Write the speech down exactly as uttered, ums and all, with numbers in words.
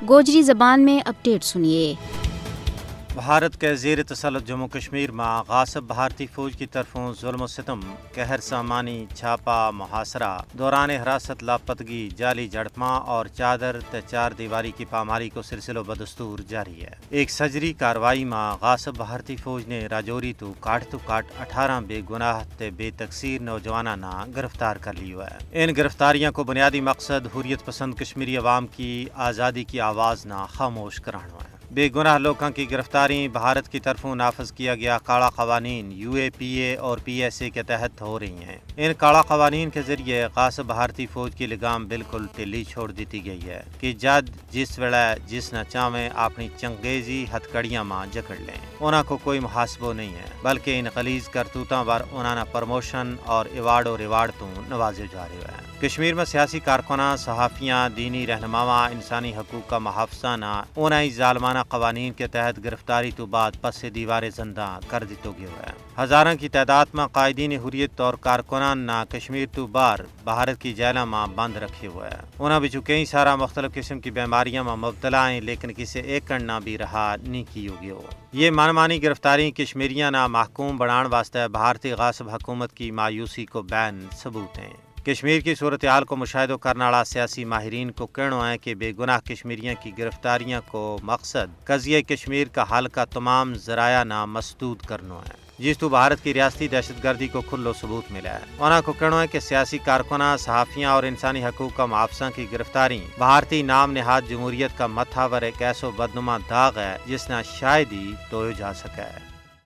گوجری زبان میں اپڈیٹ سنیے۔ بھارت کے زیر تسلط جموں کشمیر ما غاصب بھارتی فوج کی طرفوں ظلم و ستم، قہر سامانی، چھاپا، محاصرہ، دوران حراست لاپتگی، جعلی جھڑپاں اور چادر تے چار دیواری کی پاماری کو سلسلو بدستور جاری ہے۔ ایک سجری کاروائی ما غاصب بھارتی فوج نے راجوری تو کاٹ تو کاٹ اٹھارہ بے گناہ تے بے تقصیر نوجواناں نا گرفتار کر لیو ہے۔ ان گرفتاریاں کو بنیادی مقصد حریت پسند کشمیری عوام کی آزادی کی آواز نا خاموش کرانو ہے۔ بے گناہ لوکاں کی گرفتاری بھارت کی طرفوں نافذ کیا گیا کالا قوانین یو اے پی اے اور پی ایس اے کے تحت ہو رہی ہیں۔ ان کالا قوانین کے ذریعے غاصب بھارتی فوج کی لگام بالکل ٹلی چھوڑ دیتی گئی ہے کہ جد جس ویلے جس نا چاہویں اپنی چنگیزی ہتھ کڑیاں ما جکڑ لیں۔ انہاں کو کوئی محاسبو نہیں ہے، بلکہ ان غلیظ کرتوتاں پر انہاں نا پروموشن اور ایوارڈ و ریوارڈ تو نوازیو جا رہیو ہے۔ کشمیر ما سیاسی کارکناں، صحافیاں، دینی رہنماواں، انسانی حقوق کا محافظاں نا انہاں ہی ظالمانہ قوانین کے تحت گرفتاری تو بعد پس دیوار زندہ کر دیتو گیو ہے۔ ہزاراں کی تعداد ما قائدین حریت اور کارکناں نا کشمیر تو باہر بھارت کی جیلاں ما بند رکھیو ہے۔ انہاں بچوں کئی سارا مختلف قسم کی بیماریاں ما مبتلا ہیں، لیکن کسے ایک کن نا بھی رہا نہیں کیو گیو۔ یہ من مانی گرفتاری کشمیریاں نا محکوم بنان واسطے بھارتی غاصب حکومت کی مایوسی کو بین ثبوت ہیں۔ کشمیر کی صورتحال کو مشاہدو کرناڑا سیاسی ماہرین کو کہنو ہے کہ بے گناہ کشمیریاں کی گرفتاریاں کو مقصد قضیہ کشمیر کا حل کا تمام ذرائع نا مسدود کرنو ہے، جس تو بھارت کی ریاستی دہشت گردی کو کھلو ثبوت ملا ہے۔ انہاں کو کہنو ہے کہ سیاسی کارکناں، صحافیاں اور انسانی حقوق کا محافظاں کی گرفتاری بھارتی نام نہاد جمہوریت کا متھا پر ایک ایسو بدنما داغ ہے جس نا شاید ہی دھویو جا سکے۔